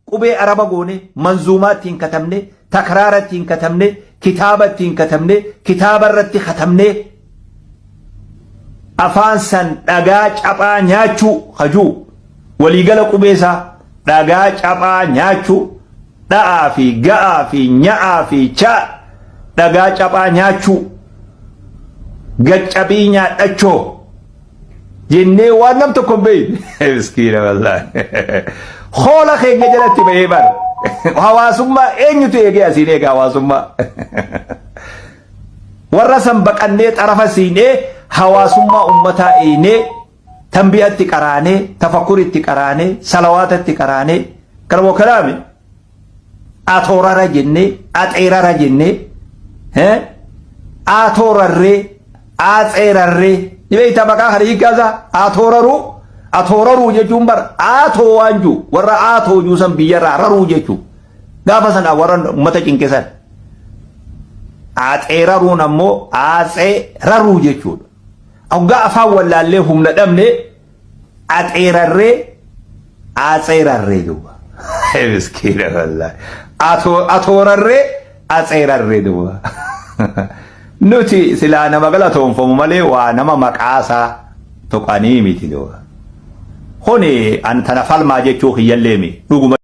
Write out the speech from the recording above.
Qubee Araba goone, manzuumaa ittiin katabne, takraara ittiin katabne, kitaaba ittiin katabne, kitaaba irratti katabne, afaan san dhagaa caphaa nyaachuu hajuu waliigala qubee isaa dhagaa caphaa nyaachuu dha'aa fi ga'aa fi nya'aa fi chaa dhagaa caphaa nyaachuu gaccabii nyaadhachoo jennee waan nam tokko hin beekne. Miskiina wallaahi. Hoola keenya jalatti bahee bara. Hawaasummaa eenyutu eegee asiin eega hawaasummaa? Warra san baqannee xarafa siinee hawaasummaa ummataa eeynee tanbiyatti qaraanee tafakkuritti qaraanee salawaatatti qaraanee kanuma kalaami atoorara jennee axeerara jennee atoorarree atseerarree ni beektaa maqaa kana hiikkaa isaa atooraruu atooraruu jechuun bara aatoo waan jiru warra aatoo jiru san biyyarraa raruu jechuu gaafa sana warra ummata cinqisan axeeraruun ammoo atseeraruu jechuudha. Hoggaa afaan wallaallee humna dhabne Axeerarree atseerarree duuba. Miskiina wallaahi. Atoorarree atseerarree duuba. Nuti silaa nama galatoonfamu malee waa nama maqaasaa tuqanii miti duuba. Kuni an tana falmaa jechuu kiyyallee mi dhuguma.